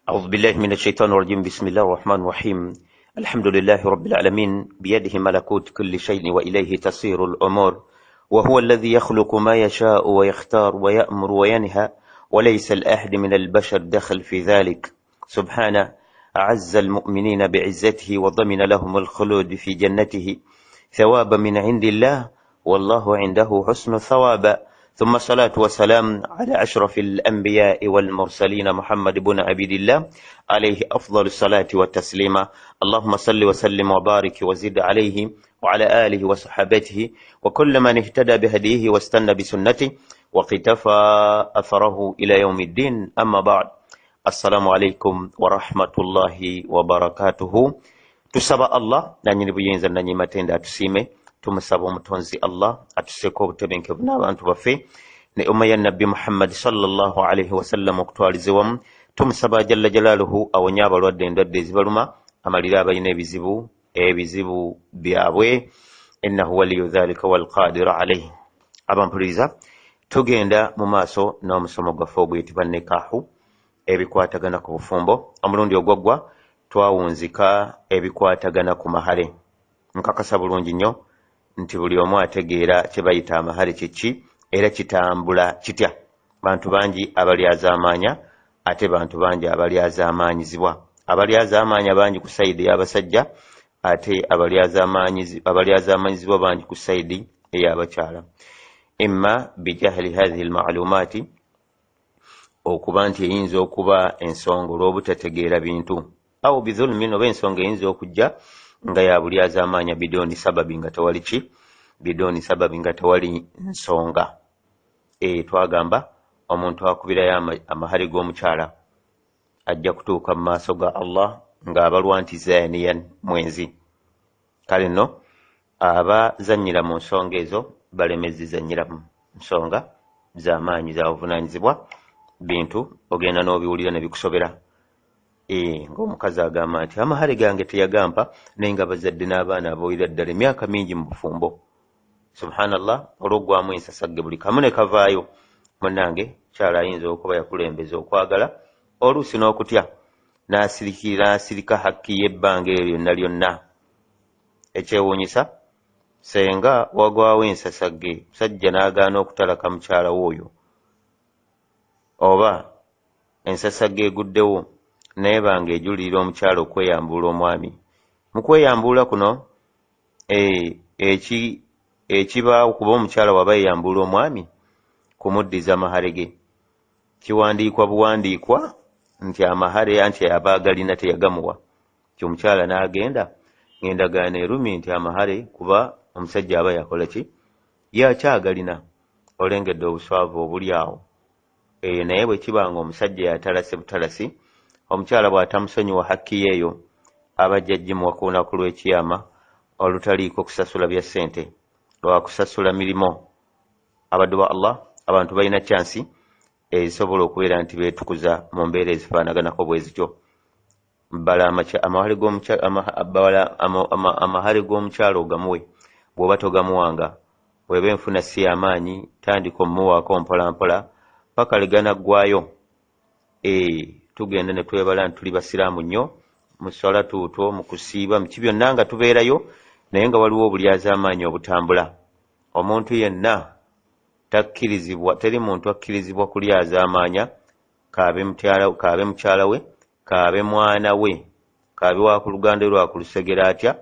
أعوذ بالله من الشيطان الرجيم. بسم الله الرحمن الرحيم. الحمد لله رب العالمين، بيده ملكوت كل شيء وإليه تصير الأمور، وهو الذي يخلق ما يشاء ويختار ويأمر وينهى، وليس الأحد من البشر دخل في ذلك. سبحانه أعز المؤمنين بعزته وضمن لهم الخلود في جنته ثوابا من عند الله، والله عنده حسن الثواب. ثم الصلاة والسلام على أشرف الأنبياء والمرسلين محمد بن عبد الله عليه أفضل الصلاة والتسليم. اللهم صل وسلم وبارك وزد عليه وعلى آله وصحابته وكل من اهتدى بهديه واستنى بسنته وقتفى أثره إلى يوم الدين. أما بعد، السلام عليكم ورحمة الله وبركاته. Tusaba Allah nanyini buyinza, nanyini matenda, atusiime. Tumusaba Omutonzi Allah atuseeko obutebenkevu n'abantu baffe ne umma ya Nabbi Muhammadi sallallahu alaihi wasallam okutwalize wamu. Tumusaba jalla jalaaluhu awonye abalwadde endwadde ezibaluma, amalire abalina ebizibu ebizibu byabwe, innahu waliyu dhalika walqadiru alaihi. Abampuliriza, tugenda mu maaso n'omusomo gwaffe oguyitibwa nikahu, ebikwatagana ku bufumbo. Omulundi ogwaggwa twawunzika ebikwatagana ku mahale. Nkakasa bulungi nnyo nti buli omu ategeera kye bayita amahale kiki era kitambula kitya. Bantu bangi abalyazaamaanya, ate bantu bangi abalyazaamaanyizibwa. Abalyazaamaanya bangi ku sayidi ey'abasajja, ate abalyazaamaanyizibwa bangi ku sayidi ey'abakyala. Imma bijahili hathihi lmalumaati, okuba nti eyinza okuba ensonga olw'obutategeera bintu, au bidhulumin, oba ensonga eyinza okujja nga ya bulyazaamaanya bidoni sababi, nga tewali ki, bidoni sababi, nga tewali nsonga. Twagamba omuntu akubirayo amahale g'omukyala ajja kutuuka mu maaso ga Allah ng'abalwa nti zaniyan, mwenzi. Kale nno abazannyira mu nsonga ezo baleme zizannyira mu nsonga z'amaanyi za buvunaanyizibwa. Bintu ogenda n'obiwulira ne bikusobera, ng'omukazi agamba nti amahale gange teyagampa, naye nga bazadde n'abaana abawulira ddala emyaka mingi mu bufumbo. Subhanallah, olw'oggwamu ensasagge buli kamu ne kavaayo. Munnange, kyala ayinza okuba yakulembeza okwagala oluusi n'okutya, n'asirika hakki y'ebbanga eryo lyonna lyonna. Ekyewuunyisa, senga wagwawo ensasagge, musajja n'agaana okutalaka mukyala we oyo, oba ensasagge eguddewo naye banga ejulirira omukyala okweyambuula omwami. Mu kweyambuula kuno ekibaawo, kuba omukyala waba yeyambuula omwami kumuddiza mahale ge, kiwandiikwa buwandiikwa nti amahale anti aba agalina teyagamuwa. Ti omukyala n'agenda ng'endagaano erumi nti amahale, kuba omusajja aba yakola ki, yakyagalina. Olengedde obuswavu obuli awo? Naye bwe kiba nga omusajja yatalase butalasi, omukyala bw'atamusonyiwa hakki ye eyo, abajja gimuwa ku lunaku lw'ekiyama olutaliiko kusasula bya ssente, lwakusasula mirimu. Abaddu ba Allah, abantu balina kyansi ezisobola okubeera nti beetukuza mu mbeera ezifaanaganako bwe zityo. Bala amahale g'omukyala ogamuwe. Bw'oba togamuwanga, bw'eba enfuna si y'amaanyi, tandika omuwaako mpola mpola paka leganaggwayo. Tugenda ne twebala nti tuli basiraamu nnyo mu swala tuutwo, mu kusiiba, muki byonna nga tubeerayo, naye nga waliwo obulyazaamaanyi obutambula. Omuntu yenna takkirizibwa, teri muntu akkirizibwa kulyazaamaanya, kaabe mukyala we, kaabe mwana we, kaabe wa ku luganda lwa ku lusegere atya.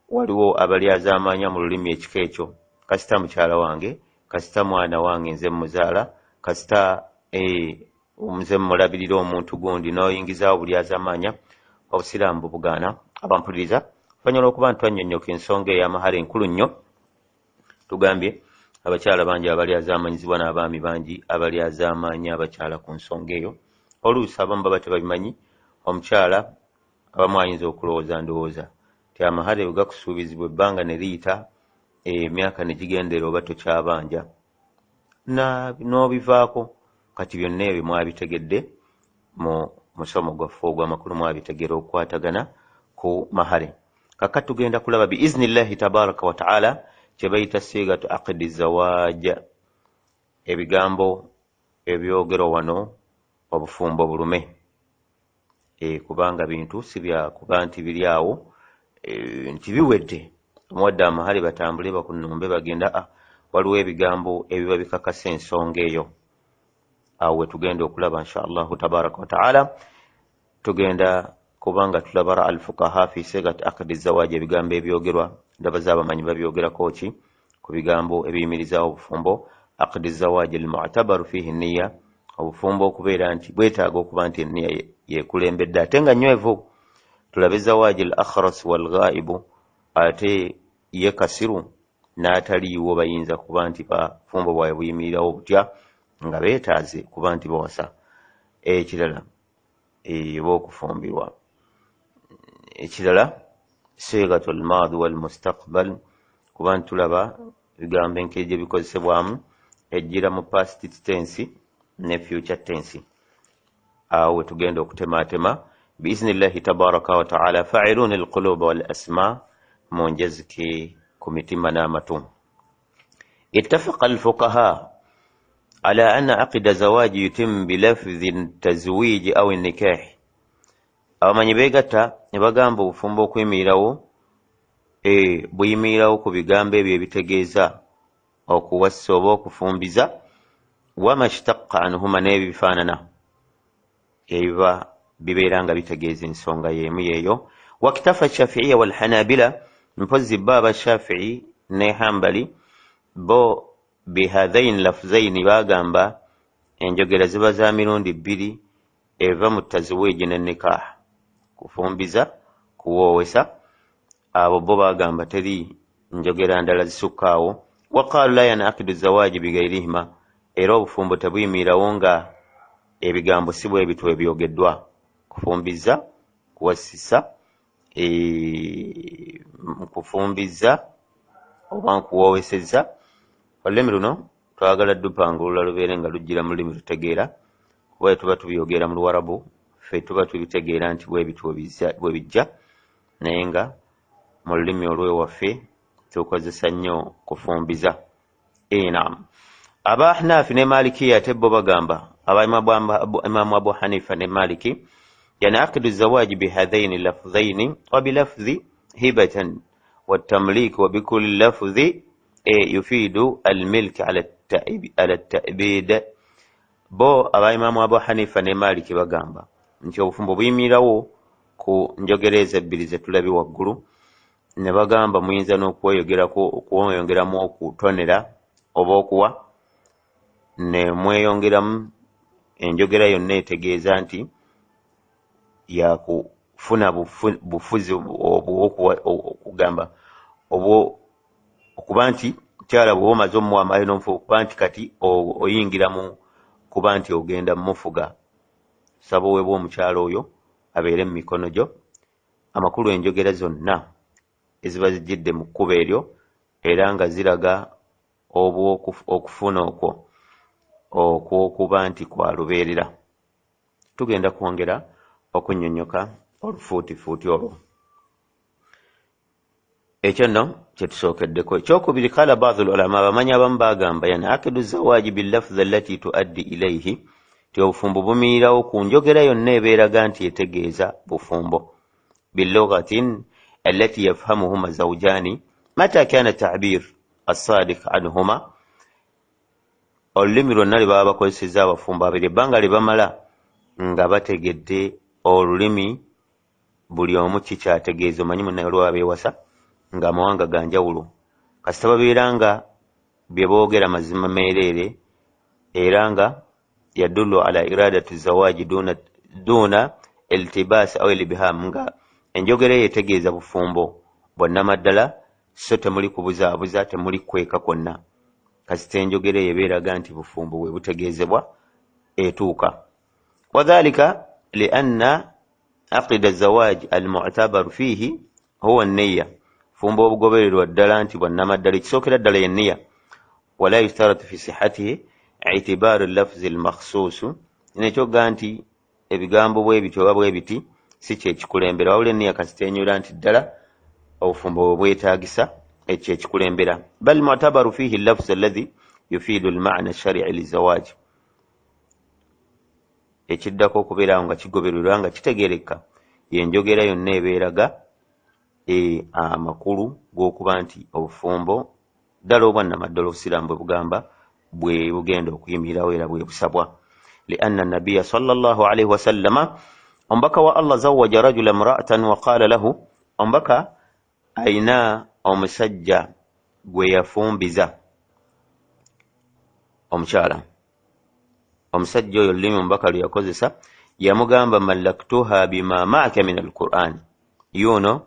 Waliwo abalyazaamaanya mu lulimi ekika ekyo: kasita mukyala wange, kasita mwana wange, nze muzaala, kasita nze mmulabirira omuntu gundi, n'oyingizaawo obulyazaamaanya. Obusiraamu bubugaana. Abampuliriza, oluvannyuma lw'okuba nti twannyonnyoka ensonga ey'amahale enkulu nnyo, tugambye abakyala bangi abalyazaamanyizibwa n'abaami bangi abalyazaamaanya abakyala ku nsonga eyo. Oluusi abamu baba tebabimanyi. Omukyala abamu ayinza okulowooza ndowooza nti amahale bwe gakusuubizibwa, ebbanga ne liyita, emyaka ne gigendera, oba tokyabanja n'obivaako. Kati byonna ebyo mwabitegedde mu musomo gwaffe ogw'amakulu, mwabitegeera okukwatagana ku mahale. Kakati tugenda kulaba biiznillahi tabaraka wataala kye bayita sigatu aqdi zawaja, ebigambo ebyogerwa wano obufumbo bulume. Kubanga bintu si bya kuba nti biri awo nti biwedde, omuwadde amahale batambule bakunumbe bagenda. Waliwo ebigambo ebiba bikakasa ensonga eyo. Awo wetugenda okulaba insha Allahu tabaraka wataala, tugenda kubanga tulaba ra alfuqaha fi sigat aqdi zawaji, ebigambo ebyogerwa, ndaba z'abamanyi babyogerako ki ku bigambo ebiyimirizaawo obufumbo. Aqdi zawaji almutabaru fihi niya, obufumbo okubeera nti bwetaaga okuba nti eniya yekulembedde ate nga nywevu. Tulabe zawaji al akhras walghaibu, ate ye kasiru n'ataliiwo bayinza kuba nti bafumbo bwabwe buyimirirawo butya nga beetaaze kuba nti bawasa ekirala oba okufumbirwa ekirala. Sigatu almaadi walmustaqbal, kuba nti tulaba ebigambo enkeri gye bikozesebwamu ejjira mu past tense ne future tense. Awo wetugenda okutemaatema biiznillahi tabaraka wataala. Failuni alquluba wal asma, munjezike ku mitima n'amatu. Ittafaqa alfuqaha ala anna aqida zawaji yutim bilafzi tazwiji au nikahi. Abamanyi beegatta ne bagamba obufumbo okuyimirirawo buyimirirawo ku bigambo ebyo ebitegeeza okuwasa oba okufumbiza, wama shtaqqa anhuma, n'ebifaanana ebiba bibeera nga bitegeeza ensonga y'emu yeeyo. Waktafa shafiiya walhanabila, mpozi bo aba Shafii ne Hambali bo bihathaini lafzaini, bagamba enjogera ziba za mirundi bbiri, eva mu tazwiiji ne nikah, kufumbiza, kuwoowesa. Abo bo bagamba teri njogera ndala zisukka awo. Waqaalu la yanakidu zawaji bigairihima, era obufumbo tebuyimirirawo nga ebigambo si bwe bityo ebyogeddwa, kufumbiza, kuwasisa, nkufumbiza oba nkuwoowesezza. Olulimi luno twagala dupangulula lubeere nga lujjira mu lulimi lutegeera, kuba tuba tubyogera mu Luwarabu ffe tuba tubitegeera nti bwe bityo bwe bijja, naye nga mu lulimi olwewaffe tukozesa nnyo kufumbiza. Naam, aba Ahnafi ne Malikiya ate bo bagamba, aba Imamu Abu Hanifa ne Maliki, yanakidu zawaji bihadhaini lafdhaini wa bilafdhi hibatan watamlik wa bikulli lafdhi yufidu almilk ala tabid. Bo aba Imamu Abu Hanifa ne Maliki bagamba nti obufumbo buyimirirawo ku njogera ezo ebbiri ze tulabye waggulu, ne bagamba muyinza n'okweyogerako, okweyongeramu okutonera oba okuwa, ne mweyongeramu enjogera yonna etegeeza nti yakufuna bufuzi okugamba okuba nti mukyala bw'oba omaze omuwa amaali n'omufuga, okuba nti kati oyingira mu kuba nti ogenda mumufuga, saba oweebwa omukyala oyo abeere mu mikono gyo. Amakulu enjogera zonna eziba zijjidde mu kkubo eryo era nga ziraga okufuna okwo okw'okuba nti kwa lubeerera. Tugenda kwongera okunnyonnyoka olufuutifuuti olwo. Ekyo nno kyetusookeddeko. Ekyokubiri, qala badu lulama, abamanyi abamu bagamba yanakidu zawaji billafzi allati tuaddi ilaihi, nti obufumbo bumirirawo ku njogera yonna ebeeraga nti etegeeza bufumbo, bilughatin allati yafhamuhuma zawjani mata kana tabir assadik anhuma, olulimi lwonna lwe baba bakozesezza abafumbo abiri ebbanga lye bamala nga bategedde olulimi buli omu kikyategeeza. Omanyi munnaye waliwo abeewasa ng'amawanga ga njawulo, kasita babeera nga bye boogera mazima meereere era nga yadullu ala iradati zawaji duna iltibas au ilbiham, nga enjogera eyo etegeeza bufumbo bwannamaddala, so temuli kubuzaabuza, temuli kweka kwonna, kasita enjogera eyo ebeeraga nti bufumbo bwe butegeezebwa etuuka. Wadhalika lianna aqida zawaj almutabaru fiihi huwa niya, fumbo obugobererwa ddala nti bwannamaddala ekisookera ddala ye niya. Wala yustaratu fi sihatihi itibaaru lafzi lmakhsuusu, nekyoga nti ebigambo bwe biti oba bwe biti si kyekikulembera, wabula eniya kasita enywera nti ddala obufumbo bwe bwetaagisa, ekyo ekikulembera. Bal mutabaru fiihi lafzi alladhi yufiidu lmana sharii lizawaji. Ekiddako okubeerawo nga kigobererwa nga kitegeereka y'enjogera yonna ebeeraga amakulu g'okuba nti obufumbo ddala obwannamaddala obusiraamu bwe bugamba bwe bugenda okuyimirirawo era bwe busabwa. Lianna nabiya sallallahu alaihi wasallama, omubaka wa Allah, zawaja rajula mraatan wa qaala lahu, omubaka ayina omusajja gwe yafumbiza omukyala. Omusajja oyo olulimi omubaka lwe yakozesa yamugamba malaktuha bima maaka min alquran, yuno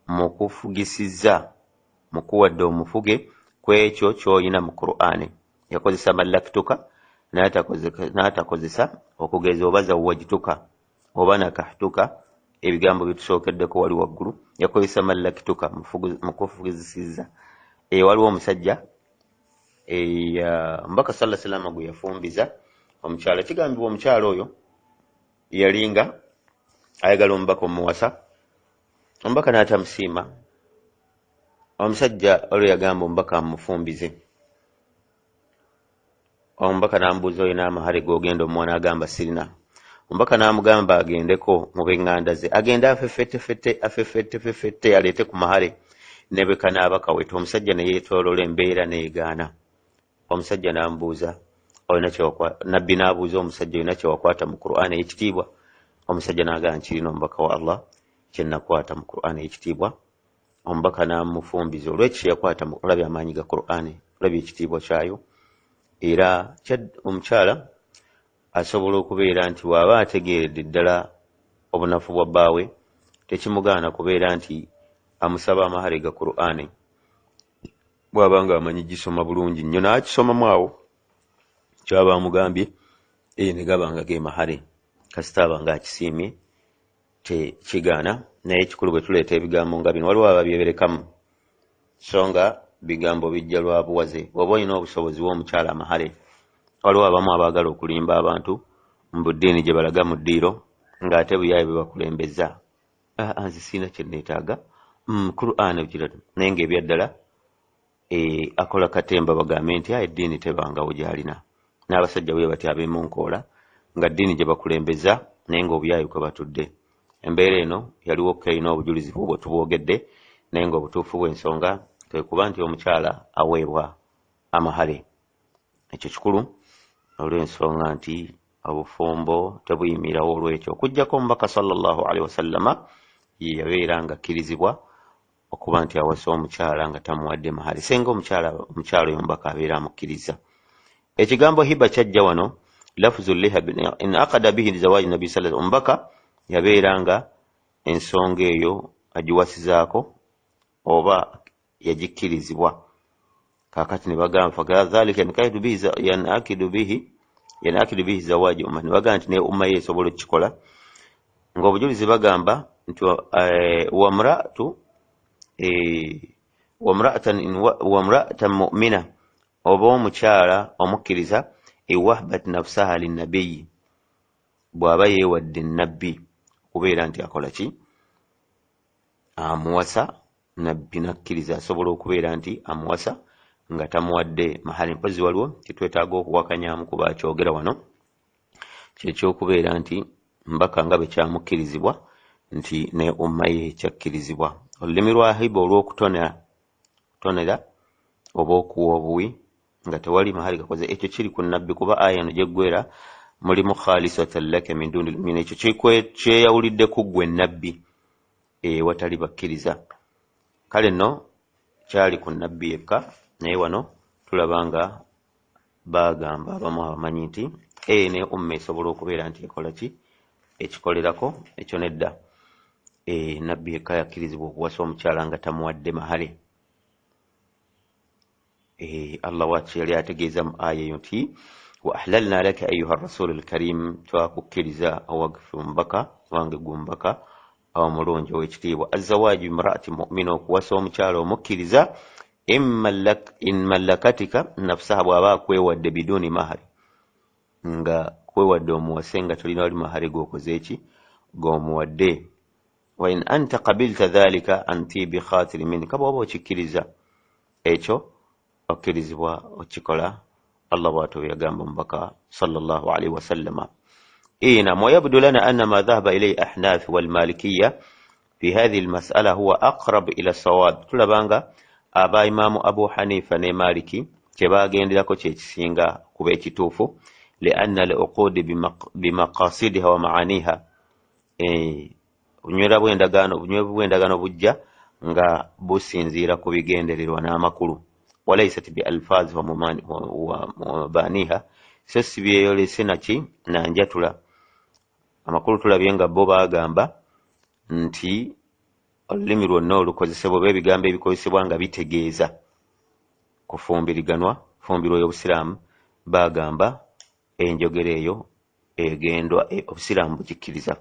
mukufugisizza, mukuwadde omufuge ku ekyo ky'olina mu Qur'ani. Yakozesa malaktuka n'atakozesa okugeza oba zawajtuka oba nakahtuka, ebigambo byetusookeddeko wali waggulu. Yakozesa malaktuka, mukufugisizza. Waliwo omusajja omubaka sallallahu alaihi wasallam gwe yafumbiza omukyala. Kigambibwa omukyala oyo yalinga ayagala omubaka omuwasa, omubaka n'atamusiima. Omusajja olwo yagamba omubaka amufumbize. Omubaka n'amubuuza, olina amahale g'ogenda omuwa? N'agamba sirina. Omubaka n'amugamba agendeko mu b'eŋŋanda ze, agende afeffetefette afeffetefeffette aleete ku mahale ne bwe kanaaba kaweta. Omusajja ne yeetooloola embeera n'egaana. Omusajja n'amubuuza olina kye, nabbi n'abuuza omusajja, olina kye wakwata mu Qur'an ey'ekitiibwa? Omusajja n'agamba nkirina, omubaka wa Allah, kye nakwata mu Qur'an ey'ekitiibwa. Omubaka n'amufumbiza olw'ekyo kye yakwata. Olabye amaanyi ga Qur'an, olabye ekitiibwa kyayo. Era omukyala asobola okubeera nti bw'aba ategeeredde ddala obunafu bwa bbaawe, tekimugaana kubeera nti amusaba amahale ga Qur'an, bw'aba nga amanyi gisoma bulungi nnyo n'akisomamu awo kyaba amugambye ne gaba nga ge mahale, kasita aba nga akisiimye, tekigaana. Naye ekikulu bwe tuleeta ebigambo nga bino, waliwo ababyeberekamu, so nga bigambo bijja lwa buwaze. Bw'oba olina obusobozi w'omukyala amahale. Waliwo abamu abaagala okulimba abantu mu buddiini gye balaga mu ddiiro, ng'ate buyaaye bwe bakulembeza. Nze sirina kye neetaaga, Qur'an kiratu, naye ng'ebyaddala akola katemba bagambe nti eddiini tebangawo gy'alina. N'abasajja bwe batyo ab'emunkoola nga ddiini gye bakulembeza, naye ng'obuyaaye kwe batudde. Embeera eno yaliwo ko erina obujulizi bwe tubwogedde, naye ng'obutuufu bw'ensonga kwe kuba nti omukyala aweebwa amahale. Ekyo kikulu olw'ensonga nti obufumbo tebuyimirawo olw'ekyo, okuggyako omubaka sallallahu alaihi wasallama ye yabeera nga akkirizibwa okuba nti awasa omukyala nga tamuwadde mahale, senga omukyala oyo omubaka abeera amukkiriza. Ekigambo hiba kyajja wano lafzu lihab inaqada bihi zawaji nabi sala, omubaka yabeera nga ensonga eyo agiwasizaako oba yagikkirizibwa. Kaakati ne bagamba fakadhalika yanakidu bihi zawaji umma, ne bagamba nti ne umma ye esobola okukikola, ng'obujulizi bagamba nti wamratu wamratan mumina, oba omukyala omukkiriza, iwahbat nafsaha linnabiyi, bw'aba yeewadde nabbi okubeera nti akola ki, amuwasa, nabbi nakkiriza, asobola okubeera nti amuwasa nga tamuwadde mahali. Mpozi waliwo kyetwetaaga okuwakanyamu kuba akyogera wano, kyekyokubeera nti mbaka nga bwe kyamukkirizibwa nti ne umma ye kyakkirizibwa. Olulimi lwa hiba olw'okutonera oba okuwa obuwi nga tewali mahali gakoze, ekyo kiri ku nabbi, kuba aya eno gyeggwera mulimu khalisatan laka min duni lmumin, ekyo kyeyawulidde ku ggwe nabbi ewatali bakkiriza. Kale nno kyali ku nabbi yekka, naye wano tulaba nga bagamba abamu abamanyi nti ne umma esobola okubeera nti ekola ki, ekikolerako ekyo. Nedda, nabbi yekka yakkirizibwa okuwasa omukyala nga tamuwadde mahale. Allah waki yali ategeeza mu aya eyo nti wa ahlalna laka ayuha rasulu lkarim, twakukkiriza owagfe omubaka wange, gwe omubaka omulungi owekitiibwa, azawaji bimraati mumina, okuwasa omukyala omukkiriza, in malakatika nafsaha, bw'aba akwewadde, biduni mahari, nga kwewadde omuwase nga tolina wali mahari g'okoze eki g'omuwadde, wa in anta qabilta dhalika an tibi khatiri minka, bw'oba okikkiriza ekyo okkirizibwa okikola. Allah bw'atyo bwe yagamba omubaka sallallahu alaihi wasallama. Naam, wayabdu lana anna ma dhahaba ilayhi ahnaf walmalikiya fi hathihi lmasala huwa aqrab ila sawab. Tulaba nga aba Imaamu Abu Hanifa ne Maliki kyebagenderako kyekisinga kuba ekituufu, lianna al uqudi bimaqasidiha wa maaniha, obunywera bw'endagaano, obunywevu bw'endagaano bujja nga businziira ku bigendererwa n'amakulu, walaisat bi alfazi wa mabaniha, so si byeyolese naki nanjatula amakulu. Tulabye nga bo bagamba nti olulimi lwonna olukozesebwa oba ebigambo ebikozesebwa nga bitegeeza kufumbiriganwa, fumbirwa y'obusiraamu, bagamba enjogera eyo egendwa, obusiraamu bugikkiriza.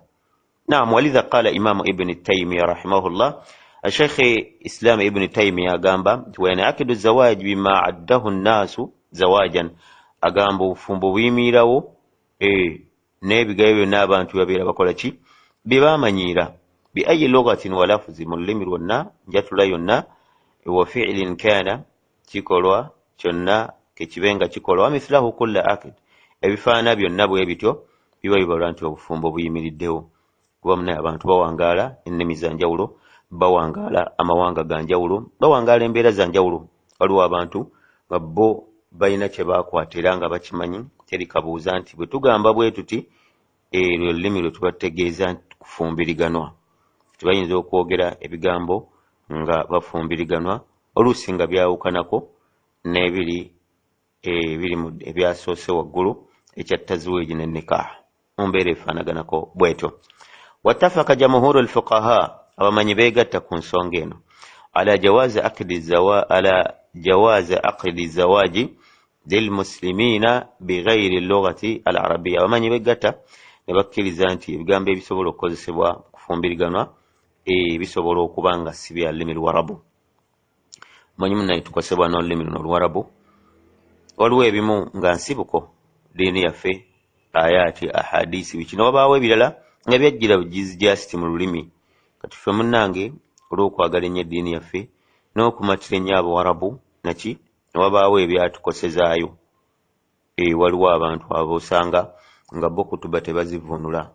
Naam, walidha qala Imamu Ibni Taimiya rahimahullah, Sheikh Islam Ibni Taimiya agamba nti wayanakidu zawaji bima addahu nnaasu zawajan, agamba obufumbo buyimirirawo n'ebigayo byonna abantu babeera bakola ki bye bamanyiira, bi ayi lughatin wa lafzi, mu lulimi lwonna, njatula yonna, wa fi'lin kana, kikolwa kyonna kekibe nga kikolwa, wa mithlahu kulla akid, ebifaana byonna bwe bityo biba bibalwa nti obufumbo buyimiriddewo. Kuba munaye abantu bawangaala ennimi za njawulo, bawangaala amawanga ga njawulo, bawangaala embeera za njawulo. Waliwo abantu nga bo balina kye bakwata era nga bakimanyi, teri kabuuza nti bwe tugamba bwe tuti eryo olulimi lwe tuba tutegeeza nti kufumbiriganwa. Tebayinza okwogera ebigambo nga bafumbiriganwa oluusi nga byawukanako n'ebiri ebiri ebyasoose waggulu ekya tazwiiji ne nikah mu mbeera efaanaganako bwetyo. Wattafaka jamhuru lfuqaha, abamanyi beegatta ku nsonga eno, ala jawazi aqdi zawaji lilmuslimina bighairi lughati al arabiya. Abamanyi begatta ne bakkiriza nti ebigambo ebisobola okukozesebwa kufumbiriganwa bisobola okuba nga si bya lulimi luwarabu. Manyi munaye tukosebwa n'olulimi luno oluwarabu, waliwo ebimu nga nsibuko ddiini yaffe, ayaati, ahadisi, biki, ne wabaawo ebirala nga byajjira bugizi jasiti mu lulimi. Kati ffe munnange olw'okwagala ennyo eddiini yaffe n'okumatira ennyo abawarabu naki, ne wabaawo ebyatukosezaayo. Waliwo abantu abosanga nga bo kutuba tebazivvuunula,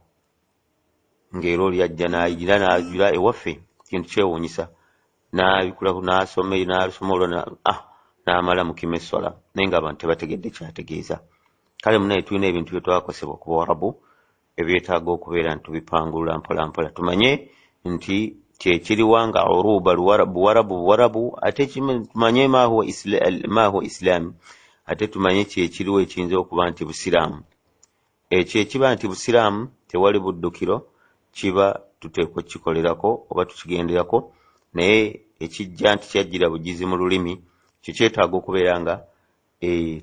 ng'era oli ajja n'ayigira n'ajula ewaffe, kintu kyewuunyisa, n'abikulako n'asoma n'asoma olwo n'amala mukima essola, naye ng'abantu tebategedde kyategeeza. Kale munaye tulina ebintu bye twakosebwa ku bawarabu ebyetaaga okubeera nti tubipangulula mpola mpola, tumanye nti kyekiriwa nga uruba buwarabu buwarabu, ate tumanye ma huwa islaamu, ate tumanye kyekiriwo ekiyinza okuba nti busiraamu. Ekyo ekiba nti busiraamu tewali buddukiro, kiba tuteekwa okukikolerako oba tukigenderako, naye ekijja nti kyajjira bugizi mu lulimi kyo kyetaaga okubeera nga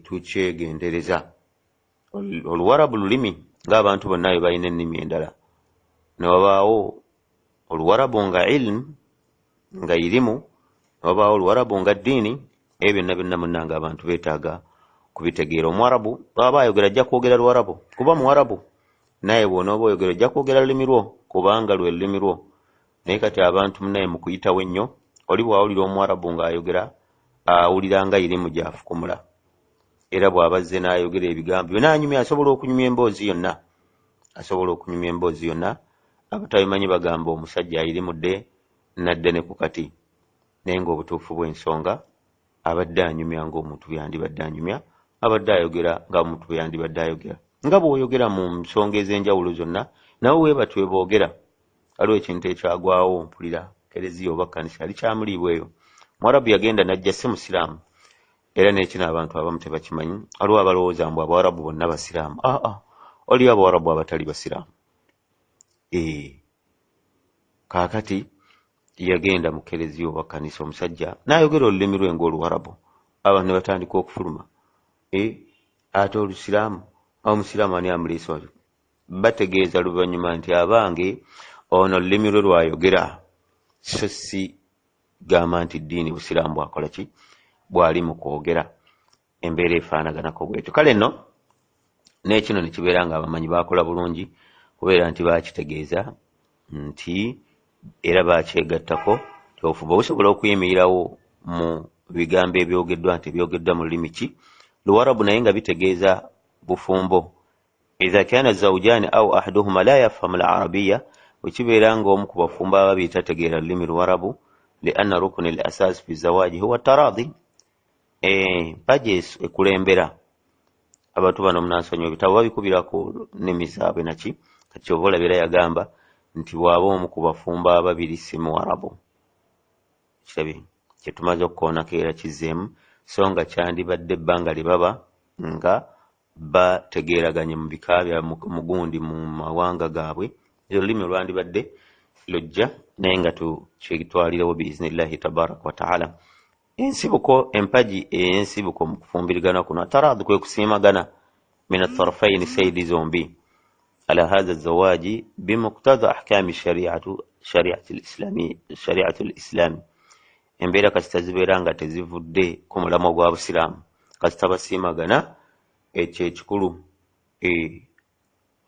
tukyegendereza. Oluwarabu lulimi ng'abantu bonna bwe balina ennimi endala, ne wabaawo oluwarabu nga ilmu nga irimu, ne wabaawo oluwarabu nga ddiini. Ebyo byonna byonna munnange abantu beetaaga kubitegeera. Omuwarabu bw'aba ayogera ajja kwogera luwarabu kuba muwarabu, naye bw'onooba oyogera ojja kwogera lulimi lwo kubanga lwe lulimi lwo. Naye kati abantu munaye mu kuyitawo ennyo, oli bw'awulira omuwarabu ng'ayogera awulira nga irimu gy'afukumula, era bw'aba azze n'ayogera ebigambo byonna anyumya, asobola okunyumya emboozi yonna, asobola okunyumya emboozi yonna. Abatabimanyi bagamba omusajja ayirimudde nadde ne ku kati, naye ng'obutuufu bw'ensonga abadde anyumya ng'omuntu bwe yandibadde anyumya, abadde ayogera ng'omuntu bwe yandibadde ayogera, nga bw'oyogera mu nsonga ez'enjawulo zonna nabo bwe batyo bwe boogera. Waliwo ekintu ekyagwawo mpulira kereziya oba kkanisa yali kyamuliibwa eyo, muwarabu yagenda n'ajja si musiraamu, era n'ekino abantu abamu tebakimanyi. Waliwo abalowooza mbu abawarabu bonna basiraamu. Aa, waliyo abawarabu abatali basiraamu. Kaakati yagenda mu kereziya oba kkanisa omusajja n'ayogera olulimi lwe ng'oluwarabu, abantu ne batandika okufuluma. Ate olusiraamu, omusiraamu ani amuleese wali? Bategeeza luvannyuma nti abange ono olulimi lwe lwayogera, so si gamba nti ddiini busiraamu bwakola ki bwali mu kwogera. Embeera efaanaganako bwetyo. Kale nno n'ekino ne kibeera nga abamanyi baakola bulungi kubeera nti baakitegeeza nti era baakyegattako nti obufumbo busobola okuyimirirawo mu bigambo ebyogeddwa nti ebyogeddwa mu lulimi ki luwarabu, naye nga bitegeeza bufumbo. Idha kana zawjaani au ahaduhuma la yafhamu al-arabiya, wekibeera nga omu ku bafumbo ababiri tategeera lulimi luwarabu, lianna rukuni al asas fi zawaji huwa taradi, mpaji ekulembera abantu bano munansonyiwa ebitabo babikubira ku nnimi zaabwe naki. Kati kyova olabira yagamba nti bw'aba omu ku bafumbo ababiri si muwarabu, kirabye kyetumaze okukoonako era kizzeemu, so nga kyandibadde ebbanga lye baba nga bategeeraganye mu bika bya mugundi mu mawanga gaabwe, olulimi olwandibadde lujja, naye nga tukitwalirewo biiznillahi tabaraka wataala. Ensibuko, empagi ey'ensibuko mu kufumbirigana kuno ataraadu, kwe kusiimagana, min atarafaini, saidi zombi, ala hatha zawaji bimuqtada ahkami shariatu lislami. Embeera kasita zibeera nga tezivudde ku mulamwa gwa busiraamu, kasita basiimagana, ekyo ekikulu.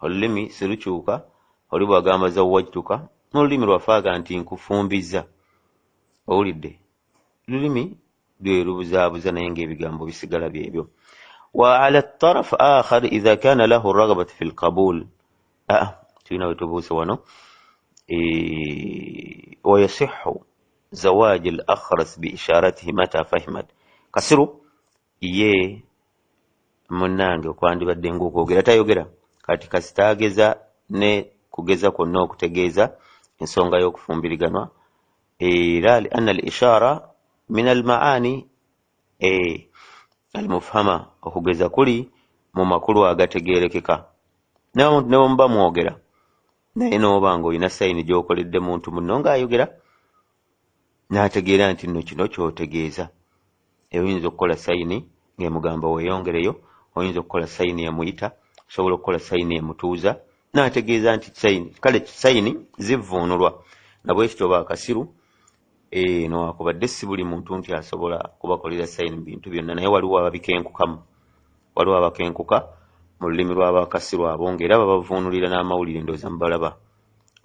Olulimi sirukyuka. Oli bwagamba zawajtuka n'olulimi lwaffe aga nti nkufumbiza, owulidde lulimi lwe lubuzaabuza, naye ng'ebigambo bisigala byebyo. Wa ala taraf akhar idha kana lahu ragabatu fi lqabul, tulina wetubuuse wano. Wayasihu zawaji al akhras biisharatihi mata fahimat kasiru, ye munnange okwandibadde ng'okwogera tayogera, kati kasita ageza ne kugeza kwonna okutegeeza ensonga y'okufumbiriganwa, era lianna al ishara min al maani al mufhama, okugeza kuli mu makulu agategeerekeka. Ne bwemuba mwogera naye n'oba ng'olina sayini gy'okoledde muntu munno ng'ayogera n'ategeera nti nno kino ky'otegeeza. Oyinza okukola sayini ng'emugamba weeyongereyo, oyinza okukola sayini emuyita, osobola okukola sayini emutuuza n'ategeeza nti sayini. Kale sayini zivvuunulwa nabwe kityo oba akasiru, newakubadde si buli muntu nti asobola kubakolera sayini mu bintu byonna, naye waliwo ababikenkukamu, waliwo abakenkuka mu lulimi lw'abakasiru abo, ng'era babavuunulira n'amawulire. Ndowooza mubalaba,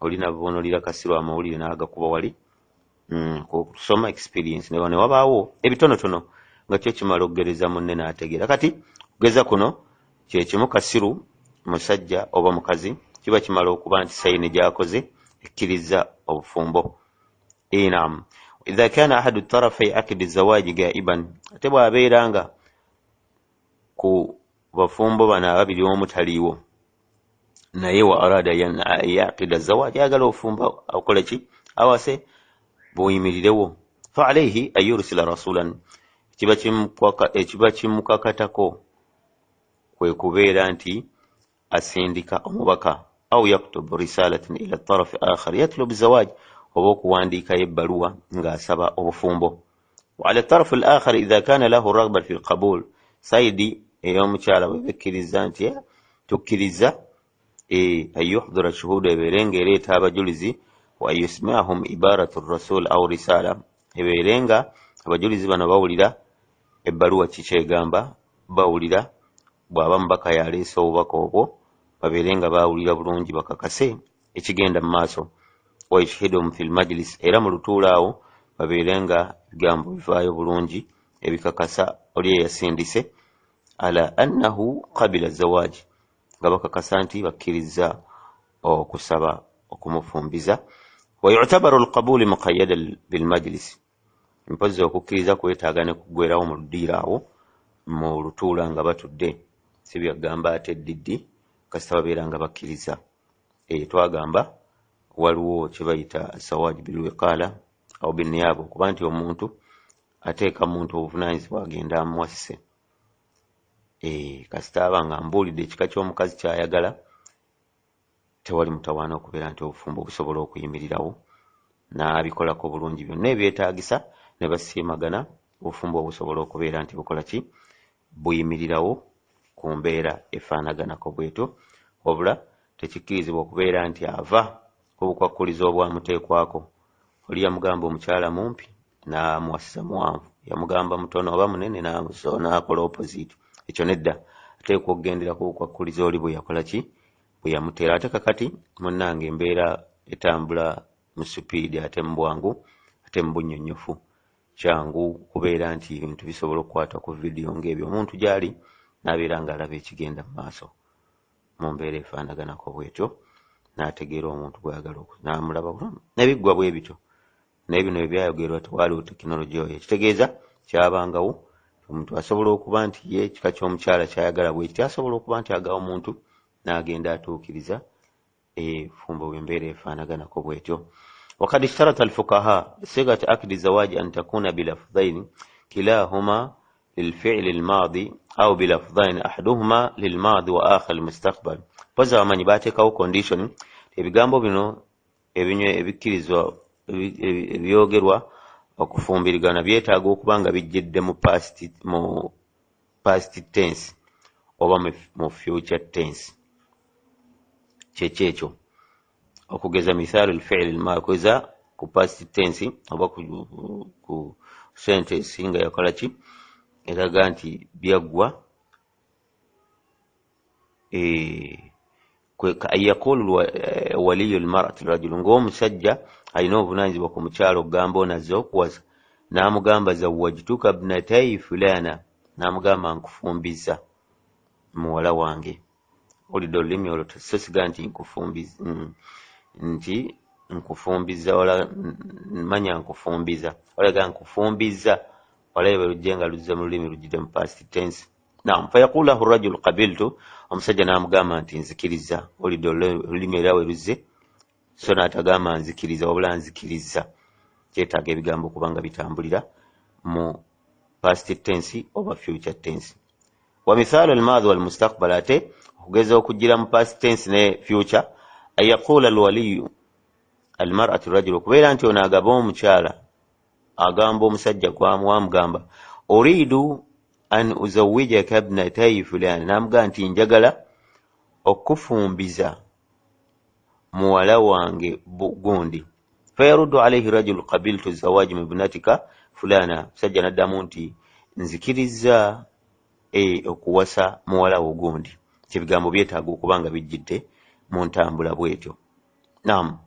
oli navuunulira kasiru amawulire n'agakuba wali kusoma experience ne wabaawo ebitonotono nga kyo kimala okugereza munne n'ategeera. Kati kugeza kuno kyekimu, kasiru musajja oba mukazi, kiba kimala okuba nti sayini gy'akoze ekkiriza obufumbo. Naam, idha kana ahadu tarafai akidi zawaji gaiban, ate bw'abeera nga ku bafumbo bano ababiri omu taliiwo, naye wa arada yaqida zawaji, ayagala ofumba akole ki, awase buyimirirewo, fa alaihi an yursila rasulan, ekiba kimukakatako kwe kubeera nti asindika omubaka, au yaktubu risalatin ila tarafi akhar yatlubu zawaj, oba okuwandiikayo ebbaluwa ng'asaba obufumbo. Wa ala tarafi al akhar idha kana lahu ragba fi lqabul, saidi ey'omukyala bwe bekkiriza nti tukkiriza, an yuhdura shuhuda, ebeere ng'ereeta abajulizi, wa an yusmiahum ibaratu rasul au risala, ebeere nga abajulizi bano bawulira ebbaluwa kikyegamba, bawulira bw'aba mubaka yaleese obubaka obwo, babeere nga bawulira bulungi bakakase ekigenda mu maaso. Wa yushhiduhum fi lmajlis, era mu lutuula awo babeere nga ebigambo bivaayo bulungi ebikakasa oli eyasindise, ala annahu qabila zawaji, nga bakakasa nti bakkiriza okusaba okumufumbiza. Wa yutabaru lqabuli muqayyada bilmajlis, mpozzi okukkiriza kwetaaga ne kuggwerawo mu ludiiro awo mu lutuula nga batudde, si byagamba ate ddiddi, kasita babeera nga bakkiriza. Twagamba waliwo kye bayita sawaj bilwiqala au biniyaba, okuba nti omuntu ateeka muntu obuvunaanyizibwa agenda amuwasise. Kasita aba nga mbuulidde ekika ky'omukazi ky'ayagala, tewali mutawaana okubeera nti obufumbo busobola okuyimirirawo, n'abikolako bulungi byonna ebyetaagisa ne basiimagana, obufumbo obusobola okubeera nti bukola ki, buyimirirawo ku mbeera efaanaganako bwetyo. Wabula tekikkirizibwa okubeera nti ava ku bukwakkulizo obwamuteekwako. Oli yamugamba omukyala mumpi n'amuwasiza muwanvu, yamugamba mutono oba munene n'akola opposite, ekyo nedda. Ateekwa okugendera ku bukwakkulizo oli bwe yakola ki, bwe yamuteera. Ate kakati munnange embeera etambula mu supiidi ate mu bwangu ate mu bunnyonnyofu, kyangu kubeera nti ebintu bisobola okukwata ku vidiyo ng'ebyo omuntu gy'ali n'abeera ng'alaba ekigenda mu maaso. Mu mbeera efaanaganako bwetyo, n'ategeera omuntu gw'ayagala n'amulaba nebiggwa bwe bityo. Naye bino ebyayogerwa tewaaliwo tekinologiya oyo, ekitegeeza kyabangawo. Omuntu asobola okuba nti ye ekika ky'omukyala kyayagala bwe kiti, asobola okuba nti agawa omuntu n'agenda atuukiriza efumbo bw'embeera efaanaganako bwetyo. Wakad ishtarata alfuqaha sigati akdi zawaji an takuna bilafdhaini kilahuma lilfili lmaadi au bilafdhaini ahaduhuma lilmaadi wa akhar lmustaqbal. Mpozi abamanyi bateekawo condition, ebigambo bino ebinywe ebikkirizwa ebyogerwa okufumbirigana byetaaga okuba nga bijjidde mu past tense oba mu future tense. Kyeki ekyo? Okugeza mithaalu lfiili lmaadi, okugeza ku past tense oba ku sentence nga yakola ki, eraga nti byaggwa. An yaqulu waliyu lmarati rajulu, ng'omusajja alina obuvunaanyizibwa ku mukyala okugamba ono azze okuwasa, n'amugamba zawajtuka bnatai fulana, n'amugamba nkufumbiza muwala wange. Owulidde olulimi olwo? So siga nti nkufumbiza, nti nkufumbiza, wala manya nkufumbiza, walaga nkufumbiza, walabe bwe lujje nga luzze mu lulimi lujjidde mu past tense. Naam, fayaqulu lahu rajulu qabiltu, omusajja n'amugamba nti nzikiriza. Owulidde olulimi era we luzze? So n'atagamba nzikiriza, wabula nzikiriza. Kyetaaga ebigambo okuba nga bitambulira mu past tense oba future tense. Wa mithaalu almaadi walmustaqbal, ate okugeza okugira mu past tense ne future, an yaqula alwaliyu almaratu rajulu, okubeera nti ono agaba omukyala agamba omusajja gwamugamba uridu an uzawijaka bnatai fulani, n'amugamba nti njagala okufumbiza muwala wange gundi. Fayaruddu alaihi rajulu qabiltu zawaji min ibnatika fulana, musajja n'addamu nti nzikirizza okuwasa muwala wo gundi. Kyebigambo byetaaga okuba nga bijjidde mu ntambula bwetyo. Naam,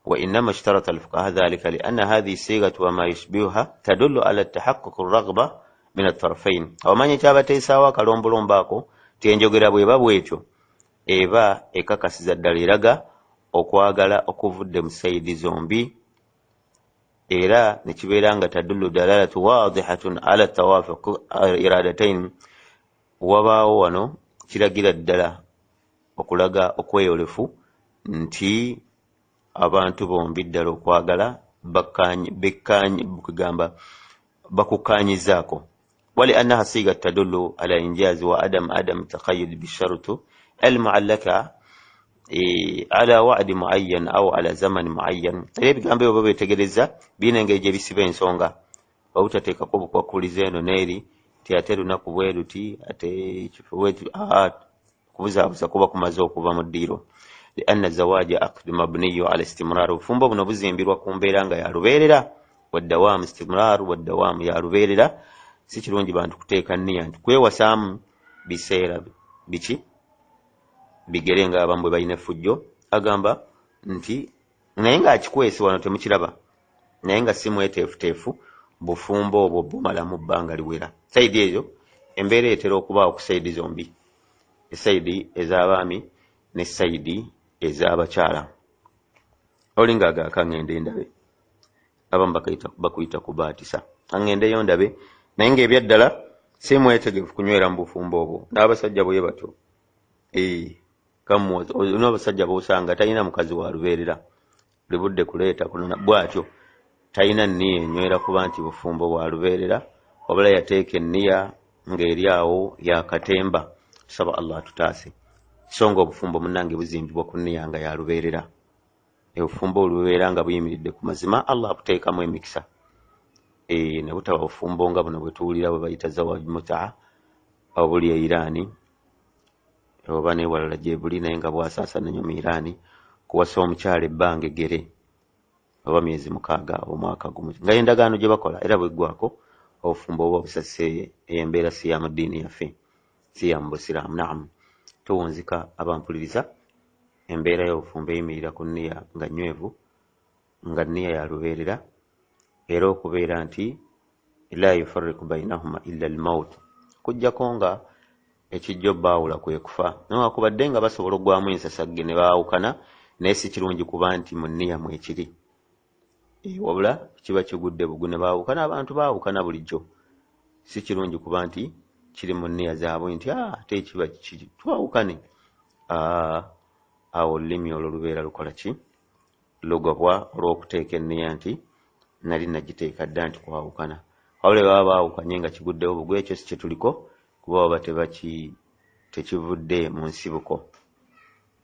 وإنما اشترط الفقهاء ذلك لأن هذه الصيغة وما يشبهها تدل على تحقق الرغبة من الطرفين. Abamanyi kyabateesaawo akalombolombo ako ti enjogera bw'eba bwetyo eba ekakasiza ddala, eraga okwagala okuvudde mu sayidi zombi, era ne kibeera nga tadullu dalalatu wadihatun ala tawafuq iradatain. Wabaawo wano kiragira ddala okulaga okweyolefu nti abantu bombi ddala okwagala kugamba bakukkaanyizaako. Waliannaha siga tadullu ala injazi wa adam taqayud bisharutu almuallaka ala wadi muayyan au ala zamani muayyan. Era ebigambo ebyo betegereza birina engeri gye bisiba ensonga, obutateekako bukwakuliza eno n'eri ti ate lunaku bwe luti ate kifo bwe kubuzaabuza kuba kumaze okuva mu ddiiro. Lianna zawaja aqdu mabniyu ala istimrar, obufumbo buno buzimbirwa ku mbeera nga ya lubeerera, waddawaamu istimrar waddawaamu ya lubeerera. Si kirungi bantu kuteeka nniya nti kwewasaamu biseera biki bigere nga abamu bwe balina effujjo, agamba nti naye ng'akikwese wano temukiraba, naye nga si mweteefuteefu bufumbo obwo bumalamu bbanga liwera. Sayidi eyo embeera etera okubaawo ku sayidi zombi, esayidi ez'abaami ne sayidi ez'abakyala. Olinga agaaka ŋŋende ndabe, abamu bakuyita kubaatisa, aŋŋendeyo ndabe, naye ng'ebyaddala si mwetegefu kunywera mu bufumbo obwo. N'abasajja bwe batyo, olina abasajja b'osanga talina mukazi wa lubeerera, buli budde kuleeta kunona bw'atyo, talina nniya enywera kuba nti bufumbo bwa lubeerera, wabula yateeka enniya ng'eri awo yakatemba. Tusaba Allah atutaase. So nga obufumbo munnange buzimbibwa ku nniya nga ya lubeerera. Obufumbo olubeera nga buyimiridde ku mazima, Allah abuteekamu emikisa, ne butaba bufumbo nga buno bwe tuwulira bwe bayita zawaj mutaa obuli e Iraani oba newalala gye buli, naye nga bwasaasaana nnyo mu Iraani, kuwasa omukyala ebbanga eggere oba myezi 6 omwaka gumu, nga endagaano gye bakola era bweggwako obufumbo oba busase. Embeera si ya mu ddiini yaffe, si ya mu busiraamu. Naam, tuwunzika abampuliriza, embeera y'obufumbo eyimirira ku nniya nga nnywevu, nga nniya ya lubeerera, era okubeera nti la yufarriku bainahuma illa almaut, okuggyako nga Ekijja obbaawula kwe kufa. Newakubadde nga basobola okugwamu ensasagge ne baawukana, naye si kirungi kuba nti mu nniya mwekiri. Wabula kiba kigudde bugu ne baawukana, abantu baawukana bulijjo. Si kirungi kuba nti kiri mu nniya zaabwe nti ate kiba kiri twawukane. Awo olulimi olwo lubeera lukola ki? Lugobwa olw'okuteeka enniya nti nali nagiteeka dda nti kwawukana. Wabula bwe baba baawukanye nga kiguddewo bugwi, ekyo si kye tuliko kuba baba tebaki tekivudde mu nsibuko.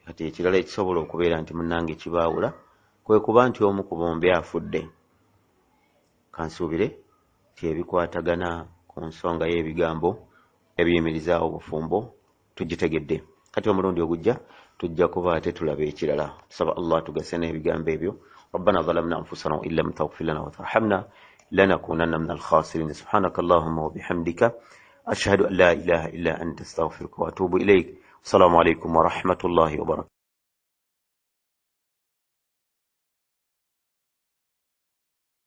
Kati ekirala ekisobola okubeera nti munnange kibaawula kwe kuba nti omu ku bombi afudde. Kansuubire nti ebikwatagana ku nsonga y'ebigambo ebiyimirizaawo obufumbo tugitegedde. Kati omulundi ogujja tujja kuba ate tulaba ekirala. Tusaba Allah tugase n'ebigambo ebyo. Rabbana zalamna anfusana wa illam taghfir lana wa tarhamna lanakunanna minal khasirin. Subhanaka Allahumma wa bihamdika ashhadu an la ilaha illa anta astaghfiruka wa atubu ilaik. Assalamu alaikum wa rahmatullahi wa barakatuh.